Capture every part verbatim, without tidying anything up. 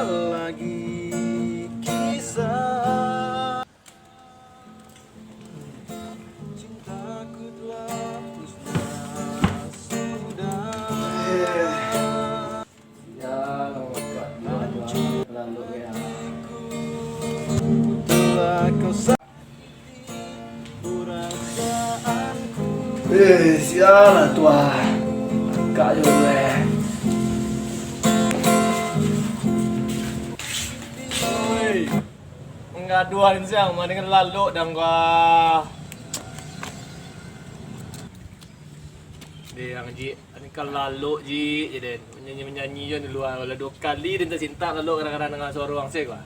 Lagi kisah cintaku telah musnah sudah. Ya, lama banget. Telah kau Eh, sialah tu ah. Agak je tu eh. Oi. Manggaduah ni siang mah dengan lalok dang gua. Deh, ang Ji. Ani ka lalok, Ji, je den. Manyanyi-manyanyi jo di lua. Lah duo kali den tasintak lalok gara-gara danga suaro ang se, kua.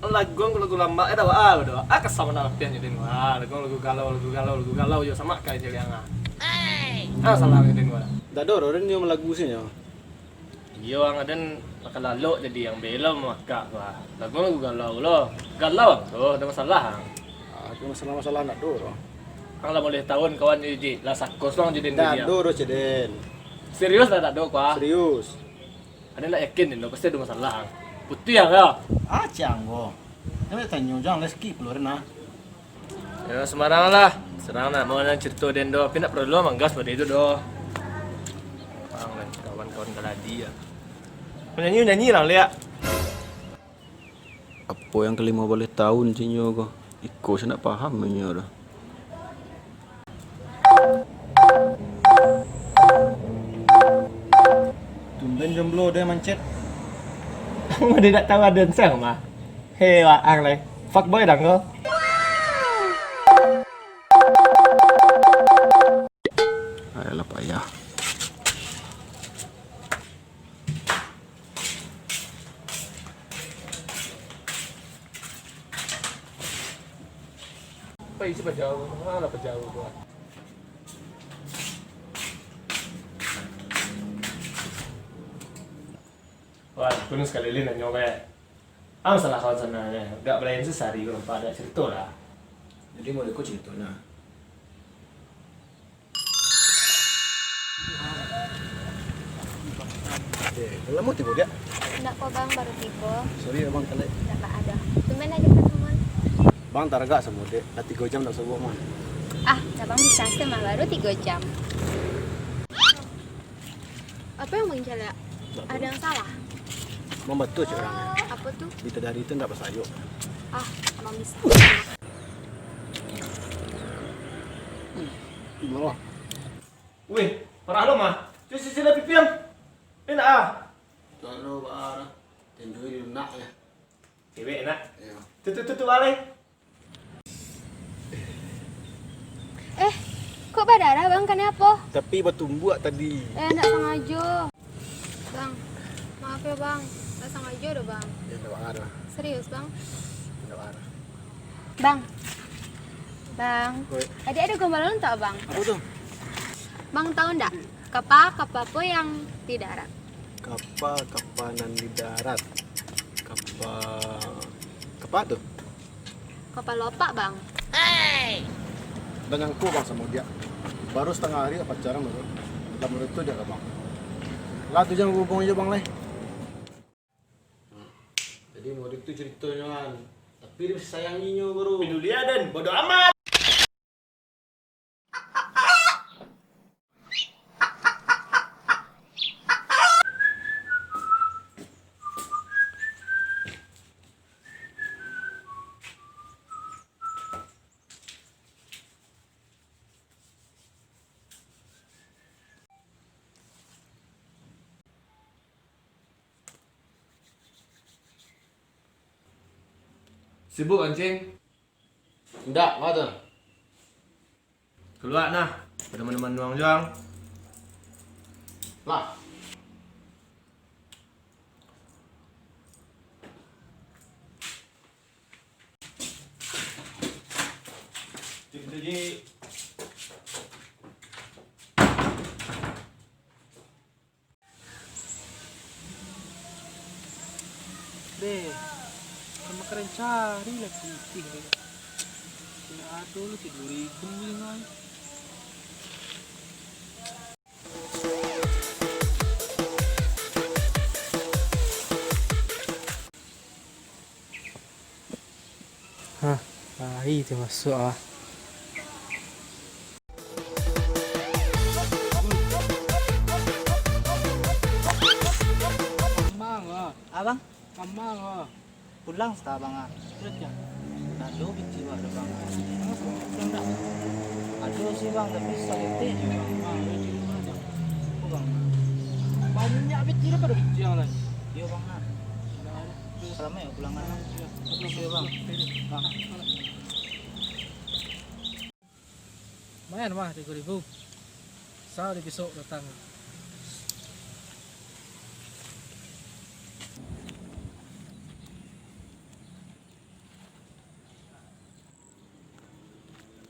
Lagu ang lagu lamak, eh, dak baa, dak baa. Ah, kasam nak lapian je den, kua. Lagu ang lagu galau, lagu galau, lagu galau jo, samak ka je liang, ah. Ah, salah je den, kua. Dak ado, den nyo lagu se nyo. Iyo, ang den lah ka lalok jadi ang bela mamakak, kua. Lagu ang lagu galau lo. Galau ang tu, dak masalah ang. Ah, tu masalah-masalah nak do tu. Ang lah boleh taun kawan jo Ji, lah sakos lo ang jo den. Dak ado doh, cek den. Serius lah dak ado, kua? Serius. Ado nak yakin den, pasti ado masalah ang. Putuih ang yo. Ah, cek ang ko. Jan banyak tanyo, jan lah skip lo den ah. Yo, sembarang lah. Serang nak mau nan cerito den doh, tapi nak perlu manggas pado itu doh. Ang lah kawan-kawan kaladi ya. Manyanyi, manyanyi lah liak. Apo yang kalimo baleh taun sinyo ko? Iko sa ndak paham inyo tu. Tumben jomblo deh mancet. Ang udah dak tahu ado ensang mah. Hei, waang lai. Fuckboy dang ko. Ayolah, payah. Pai si pajau, alah pajau tu ah. Wah, aku ni sakali lai nanyo, kayak ang salah kawan sana, eh. Agak balain sasari ko nampak ado carito lah. Jadi, mau iko carito nah. Eh, lamo tibo, Diak? Indak ko, Bang, baru tibo. Sorry ya, Bang, kalek. Indak ado. Tumben aja katamuan. Bang, taragak samo Dek. Lah tigo jam dak sobok mah. Ah, Abang bisa se mah, baru tigo jam. Apo yang Bang caliak? Ado yang salah? Bang, batua cek urang. Apo tu? Bidadari tu ndak basayok. Ah, Abang bisa. Bawah. Weh, parah lo mah. Cuci sila pipiang. Enak ah. Kalau baa, tentu di lunak ya. Cewek enak. Iya. Tuh, tuh, tuh, tuh, balai. Eh, kok badarah, Bang? Kanai apo? Tapi batumbuak tadi. Eh, ndak sangajo. Bang, maaf ya, Bang. Ndak sangajo doh, Bang. Ya, ndak baa doh. Serius, Bang? Ndak baa doh. Bang. Bang. Oi. Tadi ado gombalan untuak Abang. Apo tu? Bang tahu ndak? Kapa, kapa apo yang di darat? Kapa, kapa nan di darat. Kapa, kapa tu? Kapalo apak, Bang. Dah nyangko, Bang, samo Diak. Baru satangah ari lah pacaran, baru. Lah model tu Diak ka Bang. Lah tu jan hubungi jo Bang lai. Jadi model tu caritonyo kan. Tapi dia masih sayangi nyo, bro. Peduli aden, bodoh amat. Sibuk, Ancing? Indak, ma tu? Kalua nah, pado manuang-manuang juo ang. Lah. Deh, kan makanan cari lah pitih deh. Kena ado lu tidur ikun beli ngai. Hah, pai tu masuak ah. Abang? Abang? Pulang sah, Bang, ah. Ado piti wak tu, Bang. Ado sih, Bang, tapi saketek je, Bang. Bang, ado di rumah, Bang. Apo, Bang? Banyak piti, dah pada piti yang lain. Iyo, Bang, nah. Salamaik yo pulang, Bang. Iyo, Bang. Bang. Lumayan mah tigo ribu. Sa di besok datang.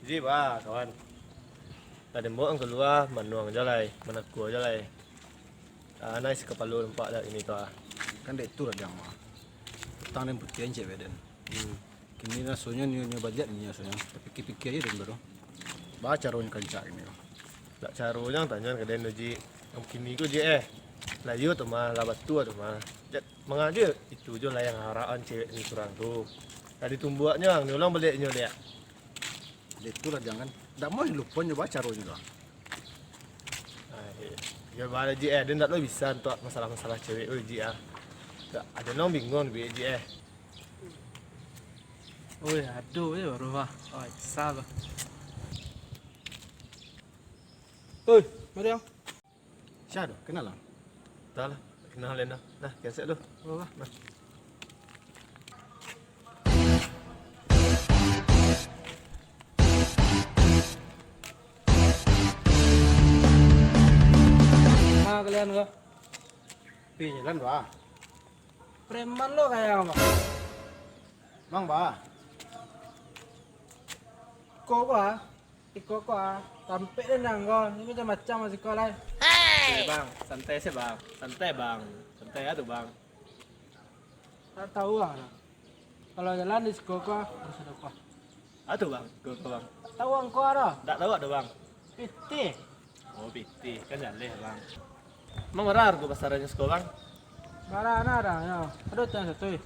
Jadi, bah, kawan. Lah den baok kalua, manuang jo lai, manakua jo lai. Ah, nai sakapalo nampak dak kini tu ah. Kan dek tu lah, Dang, mah. Utang den putiahan cek badan. Hmm. Kini rasonyo nio-nio baliak ni rasonyo. Tapikia-pikia ajo den baru. Baa caronyo rancak kini ko? Dak caronyo tanyo ka den tu, Ji. Nan kini ko, Ji, eh. Lah iyo tu mah, lah batua tu mah. Jan manga jo itu jo lah nan harapan cewek ni surang tu. Lah ditumbuaknyo, ang ni ulang baliaknyo liak. Dek tu lah, Dang, kan. Dak mau lupo nyo baa caronyo tu. Ah, eh. Yo, baa, Ji, eh. Den dak lo bisa untuak masalah-masalah cewek ko, Ji, ah. Dak, ado nan bingung, Ji, eh. Oi, ado je baru, bah. Oi, kesal, bah. Oi, mari, ah. Sia tu? Kenal lah? Dah lah, kenal Lena. Nah, kian siap tu. Oh, bah. Nah. Ma kalian ko? Pi jalan, bah. Preman lo kayak apa? Bang, bah. Ko, bah. Iko ko ah, tampek den nang ko, ni macam-macam lah siko lai. Hei! Eh, Bang, santai se, Bang. Santai, Bang. Santai atu, Bang. Dak tahu ah. Kalau jalan di siko ko, harus ado ko. Atu, Bang, ko, ko, Bang. Dak tahu ang ko ado? Dak tahu ado, Bang. Pitih. Oh, pitih. Kan jaleh, Bang. Emang bara hargo pasarannyo siko, Bang? Bara na, Dang, yo. Ado tu nan satuih.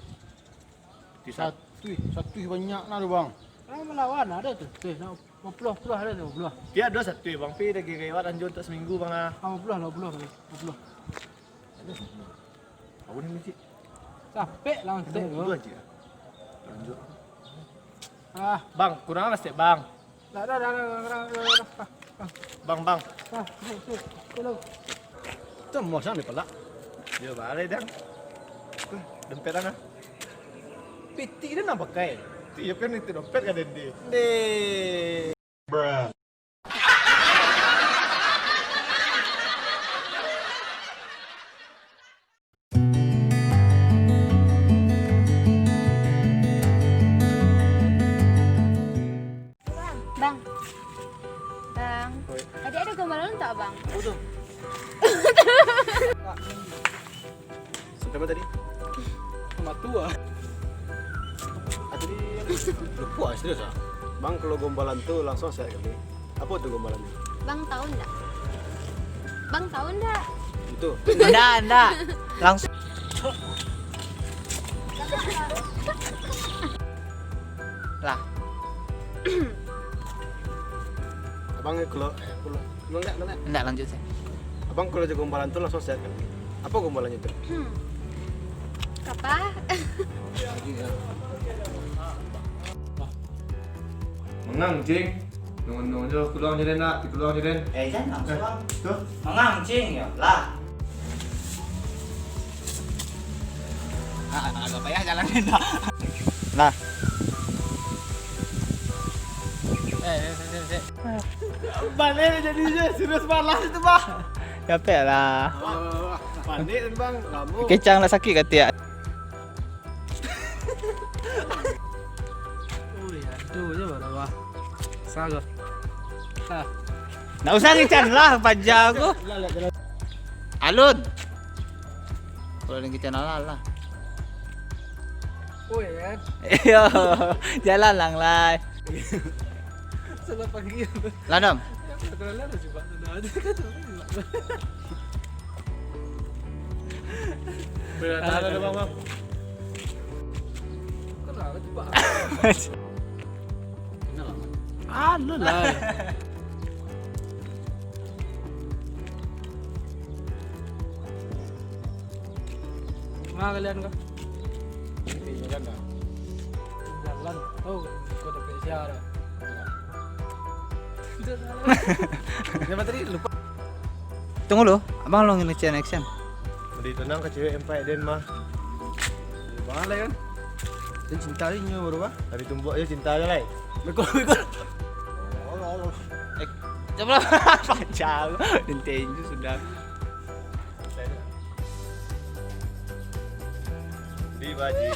Satuih, satuih banyak na tu, Bang. Ah, malawan ado tu. Tuih, nak limo puluah, puluah ado tu, limo puluah. Pi ado satuih, Bang. Pi lagi lewat anjo untuak saminggu, Bang, ah. Limo puluah, limo puluah, limo puluah. Apo ni, Cik? Capek lah, Cik. Dua, Cik, ah. Lanjut. Ah. Bang, kurang lah stek, Bang. Dah, dah, dah, dah, dah, dah, dah, dah. Ah, ah. Bang, bang. Ah, tu, tu, tu, tu. Tu mah sang dipalak. Yo, balai, Dang. Tu, dompet ang, ah. Pitih den nan pakai. Iyo kan, itu dompet ka den di. Deh. Bang. Bang. Oi. Tadi ado gombalan untuak Abang. Apo tu? Sampai ma tadi? Matu ah. Ah, tadi lupo ah, serius ah. Bang, kalau gombalan tu langsuang sehat kali. Apo tu gombalannyo? Bang tahu ndak? Bang tahu ndak? Itu. Ndak, ndak. Langsuang. Lah. Abang kalau, eh, kalau, kalau enggak, kalau enggak. Ndak, lanjut sajo. Abang kalau jago gombalan tu langsuang sehat kan? Apo gombalannyo tu? Hmm. Kapa? Mangang, cing. Nunggu-nunggu jo, kuluang jo den nak, kuluang jo den. Eh, jan langsuang. Tu. Mangang, cing, yo lah. Ah, agak payah jalan ni dah. Nah. Eh, eh, eh, eh. Balik jadi je, serius malah itu, Bah. Capek lah. Wah, panik tadi, Bang. Lamo. Kecang nak sakit kata ya. Ui, aduh je baru, Bah. Salah. Ah. Nak usah kecang lah, panjang aku. Lah, lah, jalan. Alun. Kalau dengan kita nolak lah. Oh, ya kan? Iyo, jalan lang lai. Salah panggil. Lah, Dam. Aku dah lalu juga. Nah, dia kata, "Bang, bang." Kenapa tu, Pak? Alah lah. Manga kalian ko? Ini kan dah. Jalan. Oh, kau tak sia dah. Siapa tadi? Lupa. Tunggu lu, abang lu ngecek action. Di tunang ka cewek empat den mah. Bang lai kan? Den cinta ni nyo baru bah. Dari tumbuk aja cinta aja lai. Bekul, bekul. Eh, coba lah. Panjang. Den tinju sudah. Di baji.